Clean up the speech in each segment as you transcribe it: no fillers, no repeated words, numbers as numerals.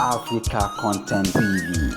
Africa Content TV.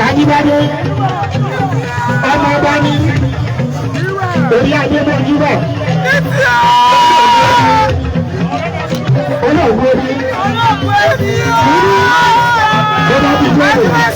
Ajíbádé ọmọ ọba ní orí ajé mọ́jú bọ̀. Olóògùn orí ọba ti jẹ́ ìlérí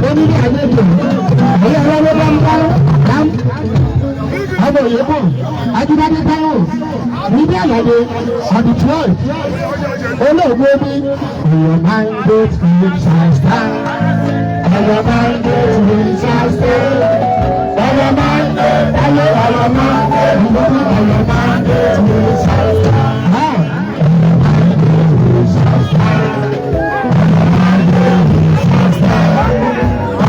Onílé àlejò ẹ̀yà ọlọ́wọ́ bá ń bá bá ọmọ òyìnbó Ajíbádé Táíwò níbi àlàyé on the 12 olóògbé omi. Your mandate we shall stand. Our mandate we shall stand. Our mandate, ayé our mandate, our mandate we shall stand. Ah, our mandate we shall stand. Our mandate we shall stand.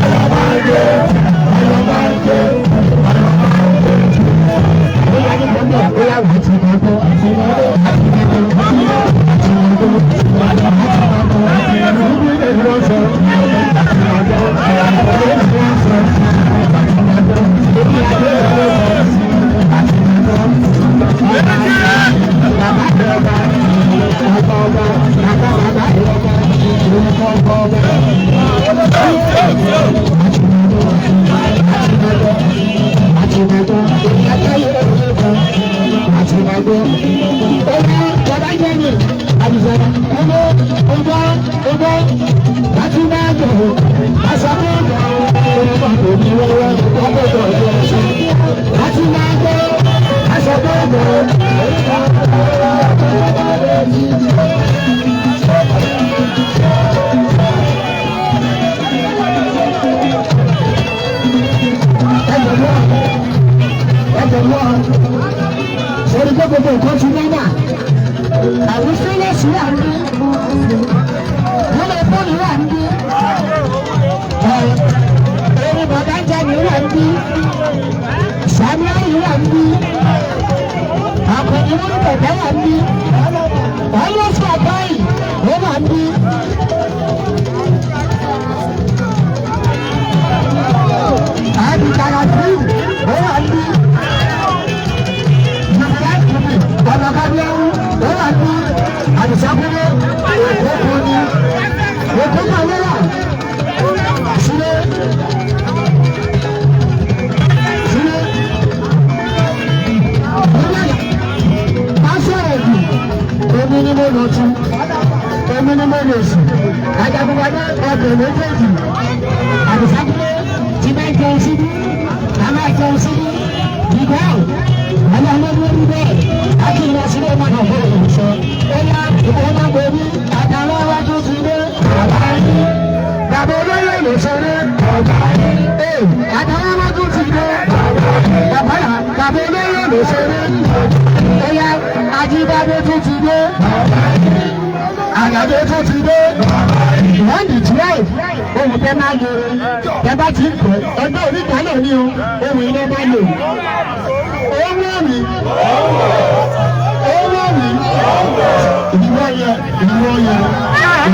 Our mandate, our mandate, our mandate. Ó yá ní gbọ́dọ̀, ó yá wà á ti máa bọ́, àti máa bọ́, àti máa bọ́, àti máa bọ́, àti máa bọ́, àti máa bọ́, àti máa bọ́. Àti máa bọ́, àti máa bọ́, àti máa bọ́. Bàbá ọba, ọba ọba, bàbá bàbá ọba, ọba ọba. Àti máa bọ́, àti máa bọ́. Ọba bàbá jẹ́ mi, àbùsọ̀ ọmọ ọba ọba láti máa bọ̀ àṣàkóso ọmọ òbí wọ́wọ́ ọmọ ọ̀dọ́ láti máa gbọ́ àṣàkóso. Ẹgbẹ̀rún sọ̀rọ̀ pé gbogbo nǹkan ti nọ́mà, àwọn fẹ́lẹ́sì wà ń bí, wọ́n lè bọ́ọ̀lù wà ń bí, ẹ̀rọ bàbá ń jáde wà ń bí, samuel wà ń bí, àkànní wọn bàbá wà ń bí, ọlọ́sọ̀ àbáyé wọ́n wà ń bí. Àbíkàrà fíù wọ́n wà ń bí. Ọ̀nà kábíyáwó wọ́n wà ń bí. Àdìsákúrẹ́ òkú ni òkú kan ló wà. Sílé sílé pásọ̀rọ̀ jù, èmi ni mo lọ tún, èmi ni mo lè sùn. Ajagunpadé ọbẹ̀ méjèèjì, Àdìsákúrẹ́ ti máa jẹun síbí, a máa jẹun síbí ìgbà àwọn ọmọdé rí bẹ́ẹ̀ láti lọ sílé máa nà fún ìṣọ́. Ẹ̀yà ìwọ́n máa borí àtàwọn iwájú ti dé bàbá yín. Bàbá olóyè lè ṣeré bàbá yín. Àtàwọn iwájú ti dé bàbá yà, bàbá olóyè lè ṣeré. Ẹ̀yà Ajíbádé tún ti dé. Àyàdé tún ti dé. Wọ́n di 12 ohun tẹ́ máa lò tẹ́ bá ti ń pẹ́ ẹgbẹ́ onígbàlẹ̀ ni o, ohun iná máa lò. Owó mi, owó mi, ìwọ yẹ, ìwọ yẹ,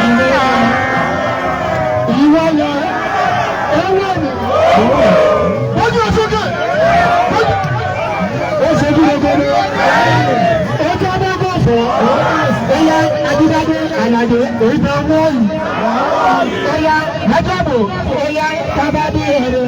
ìwọ yẹ, ìwọ yẹ, owó mi. Ojú ọ̀sọ́kè, ó ṣe dúró gbogbo, ó jẹ́ bọ́gọ̀ fọ́, ẹ̀yà Ajíbádé Àlàdé, èyí tó wọ́n yìí, ẹ̀yà Májàbò, ẹ̀yà Tábàdé ẹ̀rọ.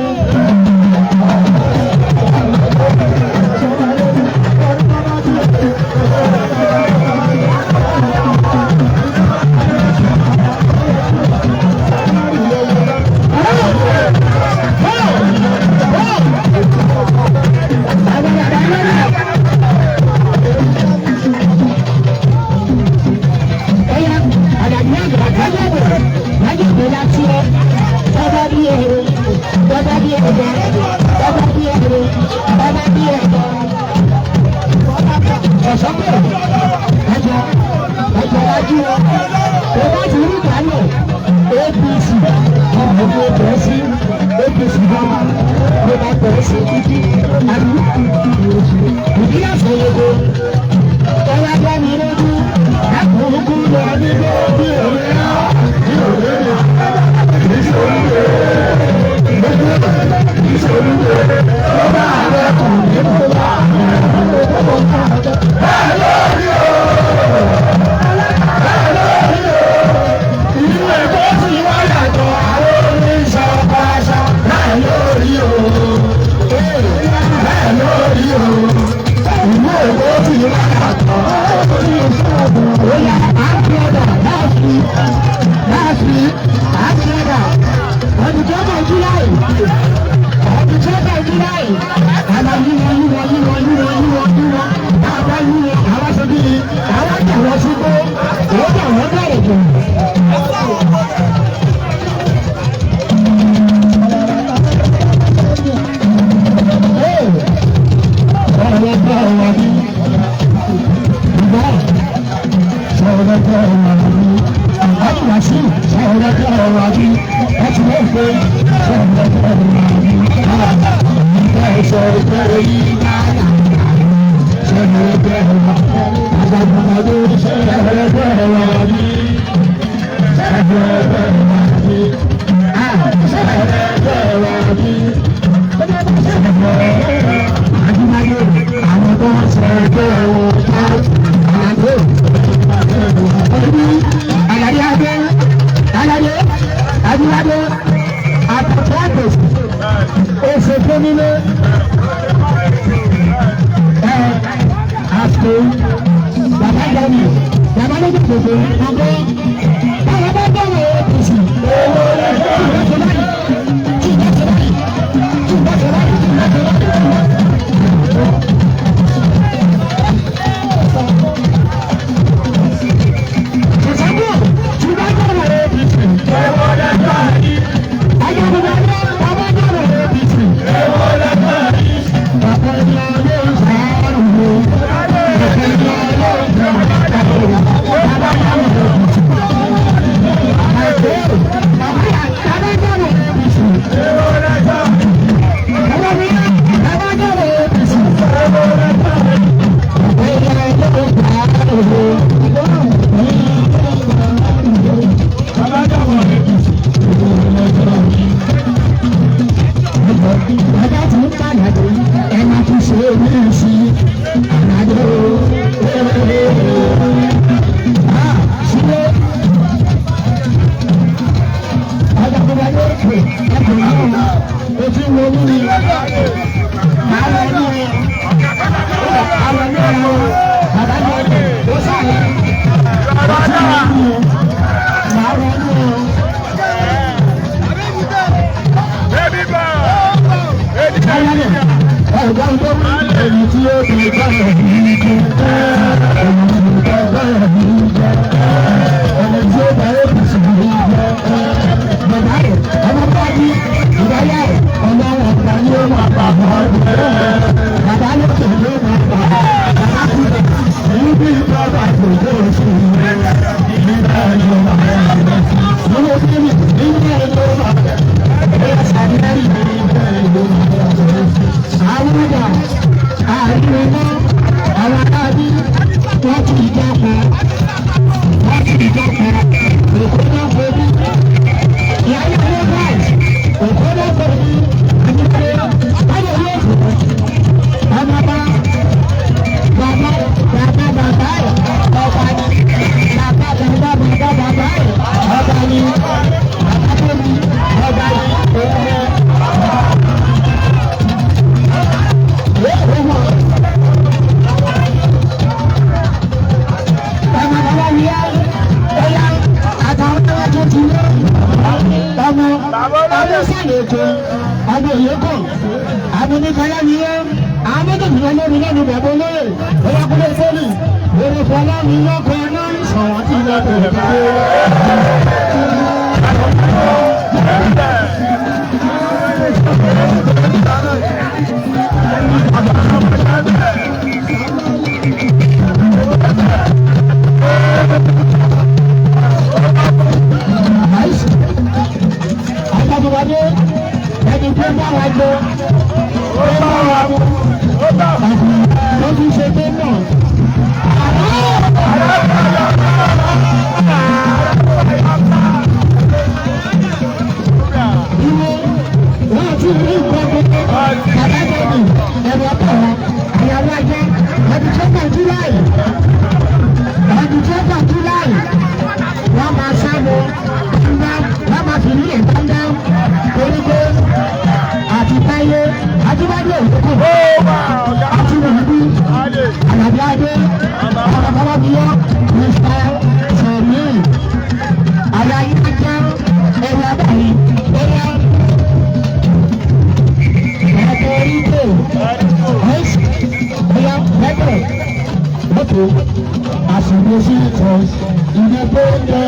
Ìdè péńdé,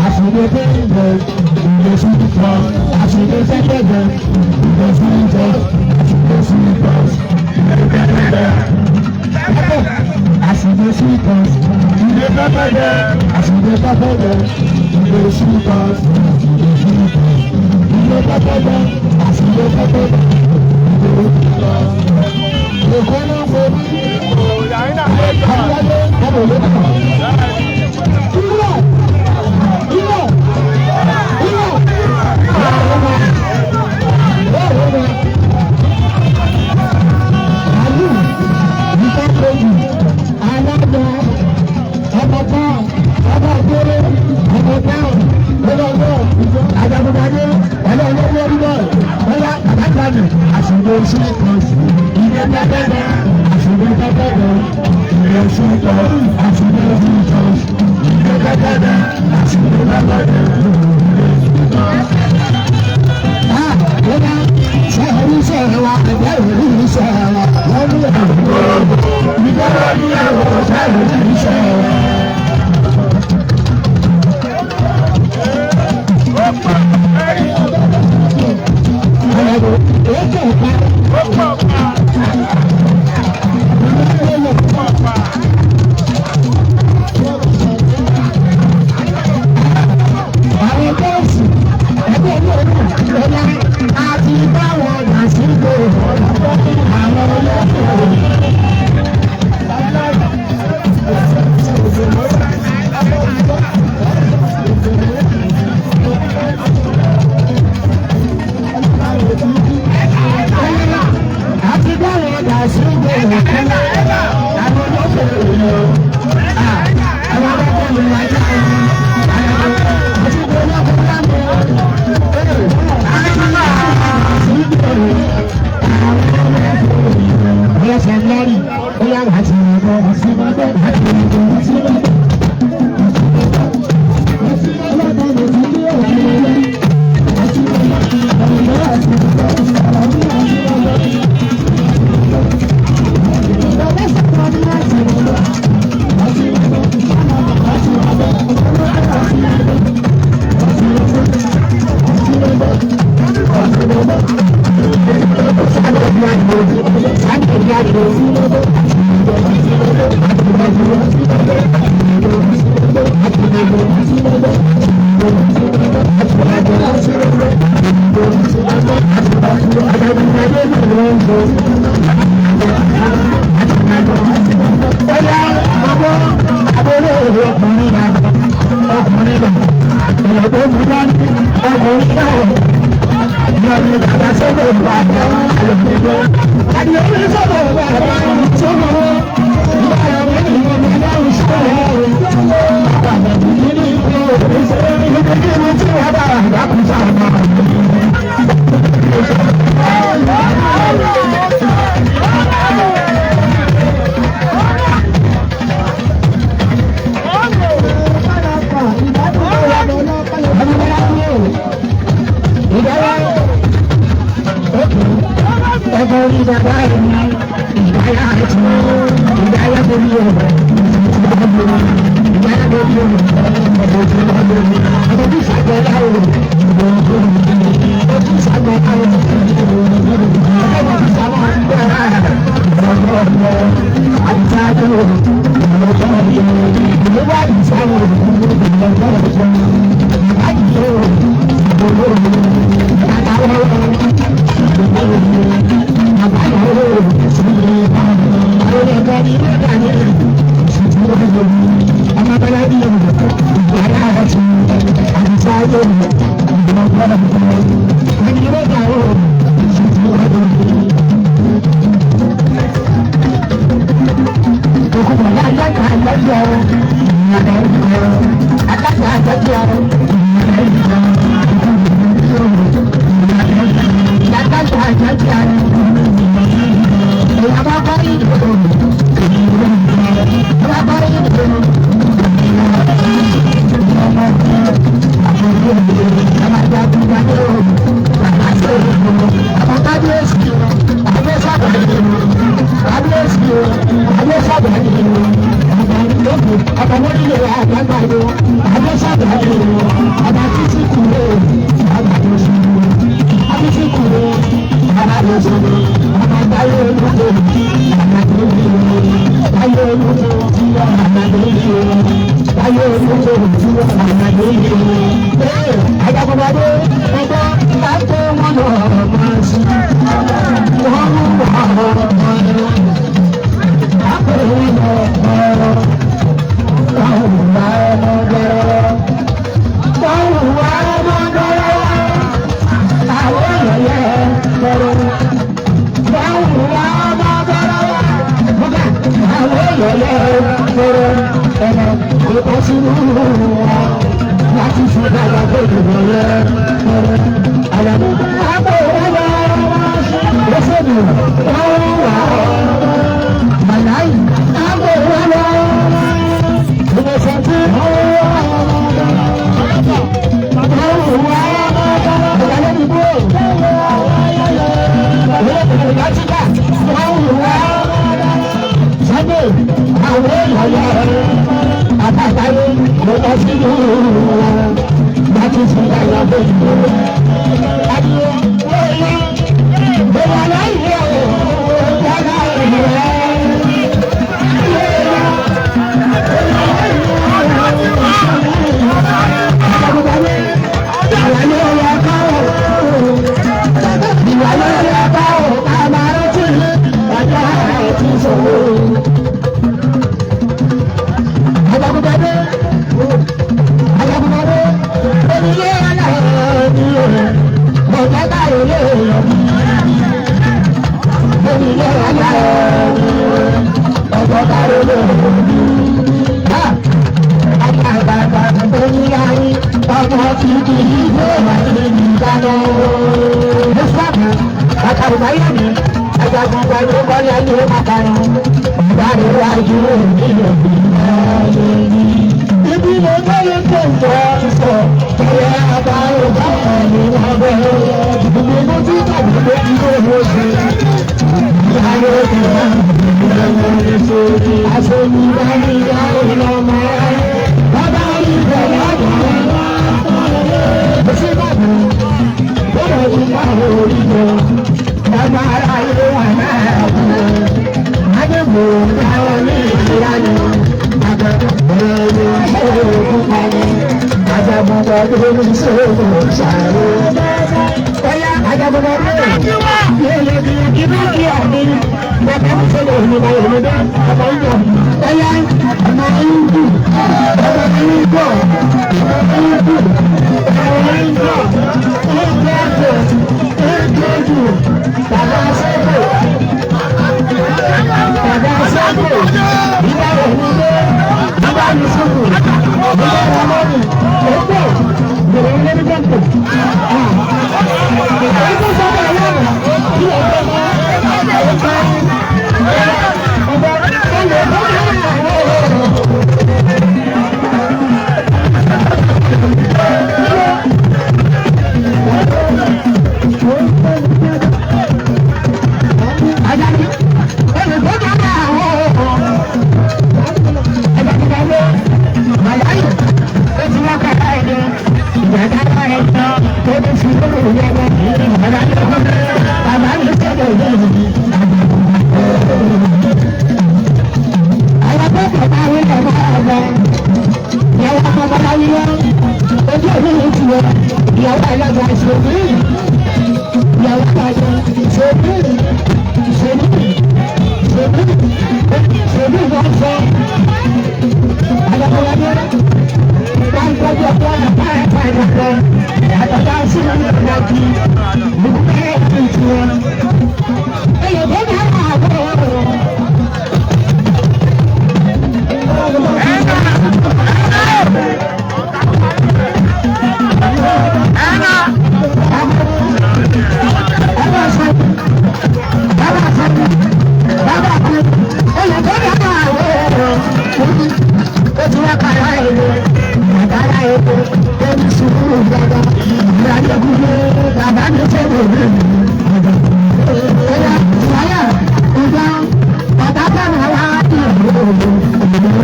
àṣìlè péńdé, ìdè síntọ́, àṣìlè sẹ́kẹ̀dẹ̀, ìdè síntọ́, àṣìlè síntọ́, ìdè pẹ́pẹ́dẹ́. Àṣìlè síntọ́, ìdè pẹ́pẹ́dẹ́, àṣìlè pẹ́pẹ́dẹ́, ìdè síntọ́, àṣìlè síntọ́, ìdè pẹ́pẹ́dẹ́, àṣìlè pẹ́pẹ́dẹ́, ìdè síntọ́. Èkó ló ń fẹ́ bí. Àyájọ́ ọmọ òwe náà. Ilé ilé ilé Àlù ìfọ̀kọ̀jù alága ọmọkọ ọmọ ògbóró ọmọkọ ọlọ́gbọ́ ajagunpadé ọlọ́gbọ́ ọdúnbọ̀ ọlá àbájáde àṣìlò síkọ̀ọ̀sì ilé pẹ́pẹ́pẹ́ àṣìlò pẹ́pẹ́pẹ́ ilé síkọ̀ọ̀sì àṣìlò síkọ̀ọ̀sì ilé pẹ́pẹ́pẹ́ àṣìlò pẹ́pẹ́pẹ́ ilé síkọ̀ọ̀sì. Àwọn bọ́ọ̀sì ẹgbẹ́ olóòrùn ọ̀la àti báwọn làṣìkò àwọn olóòrùn. Àti báwọn làṣìkò àwọn olóòrùn. Àwọn olóòrùn ajá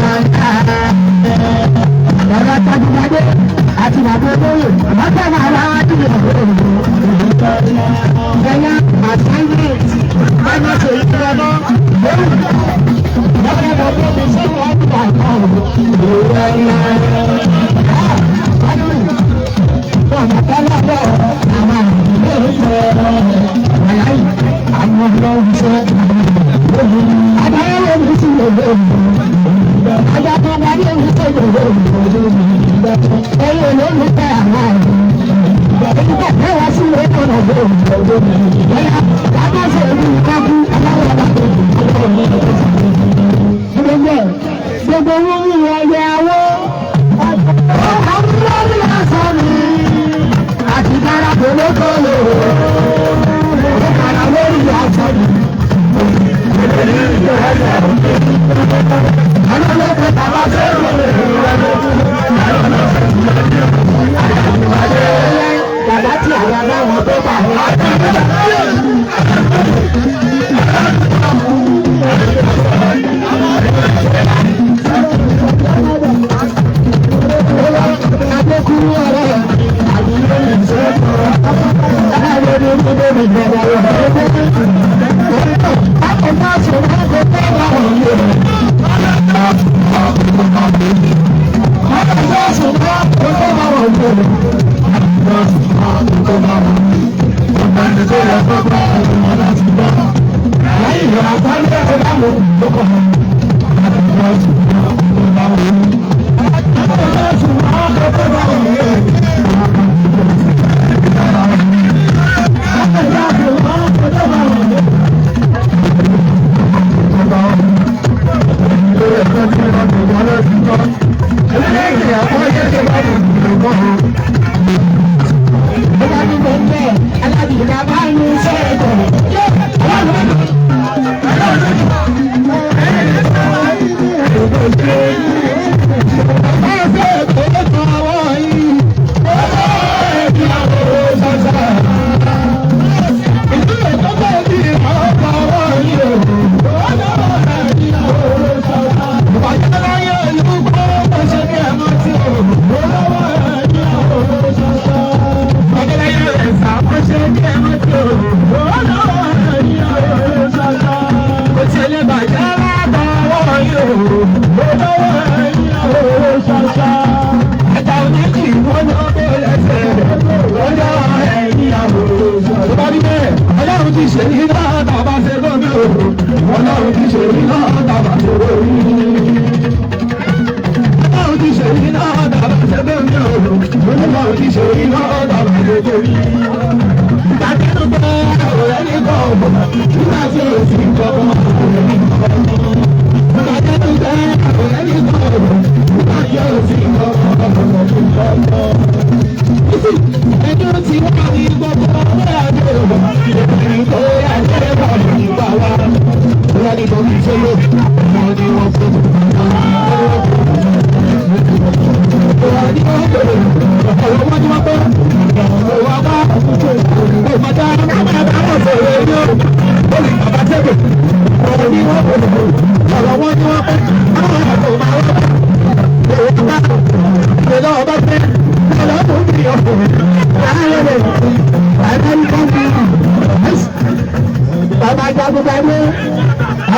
Bàbá Bàbá olóyè, bàbá aláàjì ẹ̀yà assignment, bàbá ṣe ìjọba, bàbá bàbá mi sọ̀rọ̀ àgbà kan, Gbogbo owó wíwọ ọyẹ awó àti dára kòlókòló ó kàrà lórí aṣọ mi. Bàbá tí àwọn aláwọ̀ tó bà wá. Adékúrú ọ̀rẹ́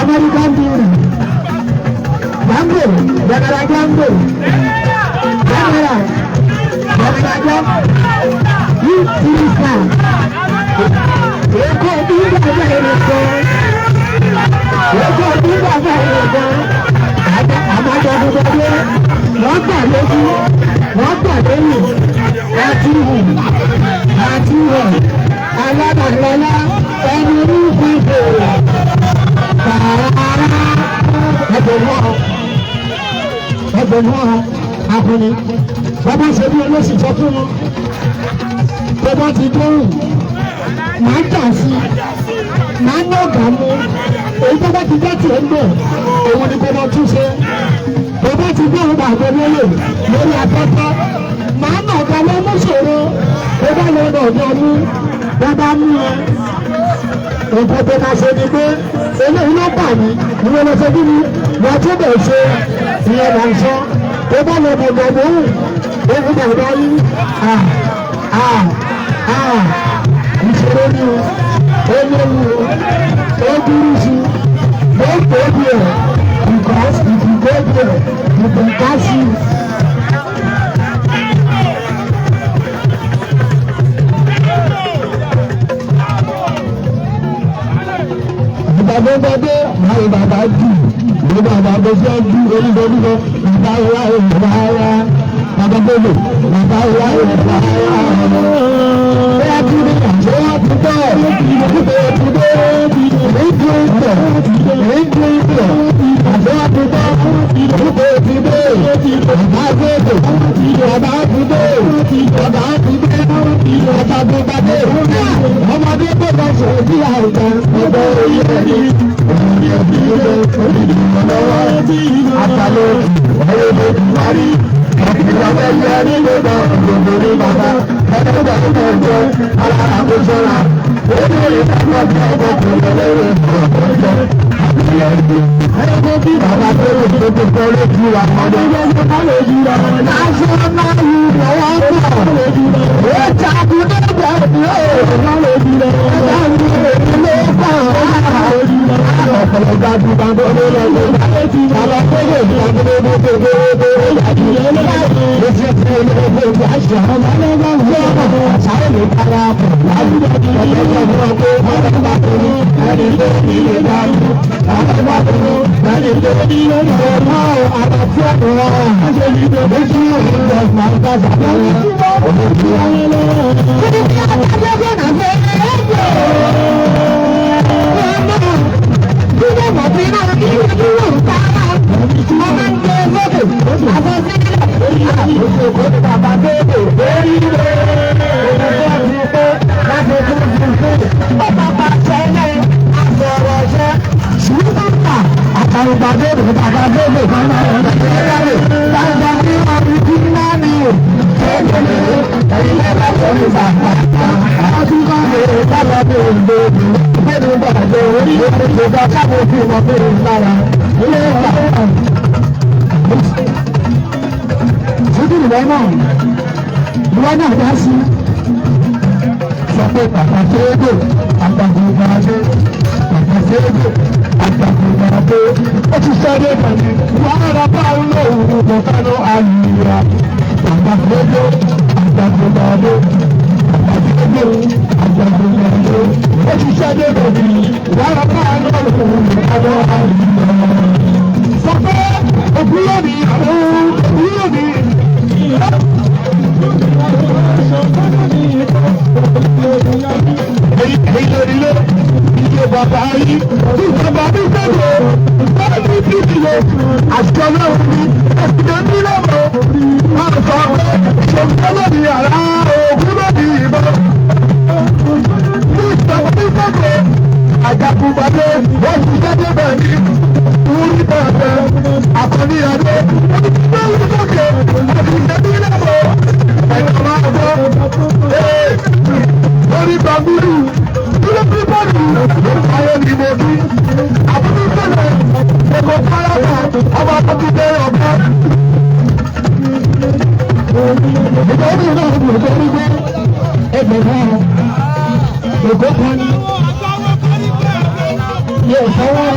American beauty. Jambo, Jagara Jambo. Jagara. Jagara Jambo. You three star. Èkó bí bàbá rẹ̀ sọ. Èkó bí bàbá rẹ̀ sọ. Àbájáde wọ́n gbà lójú, wọ́n gbà lóyún, àti hù, àti hù, alábàlọ́lá, ẹni orúkọ ìbòrò. Ẹgbẹ̀rún ọ̀hún akọni bàbá ṣe bí olóṣì sọ fún wọn bàbá ti dóhùn màá jà sí màá ná ọ̀gá mú èyí tó bá ti jẹ́ tiẹ̀ ń bọ̀ òun ni kò lọ tún ṣe bàbá ti dóhùn bàbá olóyè lórí afẹ́fẹ́ màá ná ọ̀gá lọ mú ṣòro bàbá lọ nà ọ̀gá mú bàbá mú ẹ nǹkan tó máa ṣe ni pé eléyìí ló bà mí ìwé lọ ṣe bí mi wọ́n tún bẹ̀ ṣe ìyẹn là ń sọ tó bá lọ bọ̀gọ̀ mọ́hùn Ó bàbá yín à à à ìṣòro ni o, ó léwu o, ó burú sí i. Don't go there because if you go there, you can catch you. Ìgbàgbọ́gbàgbé àwọn bàbá jù ní bàbá bó ṣe jù onígbòdúgbò bàbá wa bàbá wa bàbá gbòdò bàbá wa bàbá wa. Bẹ́ẹ̀ kí ni àjọ wa ti tọ̀ ìdílé ti dé ìdílé ìtọ̀ ìdílé ìtọ̀ àjọ wa ti tọ̀ ìdílé ti dé bàbá gbòdò bàbá ti dé bàbá ti dé bàbá gbòdò ọmọdé gbòdò sọ̀rọ̀ sí àìsàn ọgbọ́n orí ẹni Ìwọ náà dá sí sọ pé bàbá fẹ́ẹ́dò àgbàgbọ́gbàdé bàbá fẹ́ẹ́dò àgbàgbọ́gbàdé ó ti sáré pẹ̀lú wàhálà bá ń lò ó bọ̀kánú àlùyà bàbá fẹ́ẹ́dò àgbàgbọ́gbàdé bàbá fẹ́ẹ́dò àgbàgbọ́gbàdé ó ti sáré pẹ̀lú wàhálà bá ń lò ó bọ̀kánú àlùyà. Sọ pé òkúrò ní àwọn òkúrò ní. Ilé bàbá yìí, tí bàbá mi sọ̀rọ̀, bàbá mi ti dìde, àṣọ náà ní ẹ̀sìn ní lọ́wọ́. Wọ́n sọ pé ṣòǹtọ́ lónìí àrá ògùn lónìí ìbọn. Tí bàbá mi sọ̀rọ̀, àjàkùbàdé, wọ́n ti ṣẹ́jẹ́ bẹ̀ ní orí bàbá àkọ́ní adé. Wọ́n ti gbé orí sókè, àti ìṣẹ́bí lọ́wọ́. Ẹ̀ka máa bọ́, lórí bàbúrú. Ayé ni mo bí, àbúrò sọ̀rọ̀, ẹ̀kọ́ pálábà, ọba tó ti dé ọ̀gá. Ìgbà wo ni ìgbà wo ni ìgbà ẹgbẹ̀rún ọ̀rọ̀, èkó kan ní. Yóò sanwó.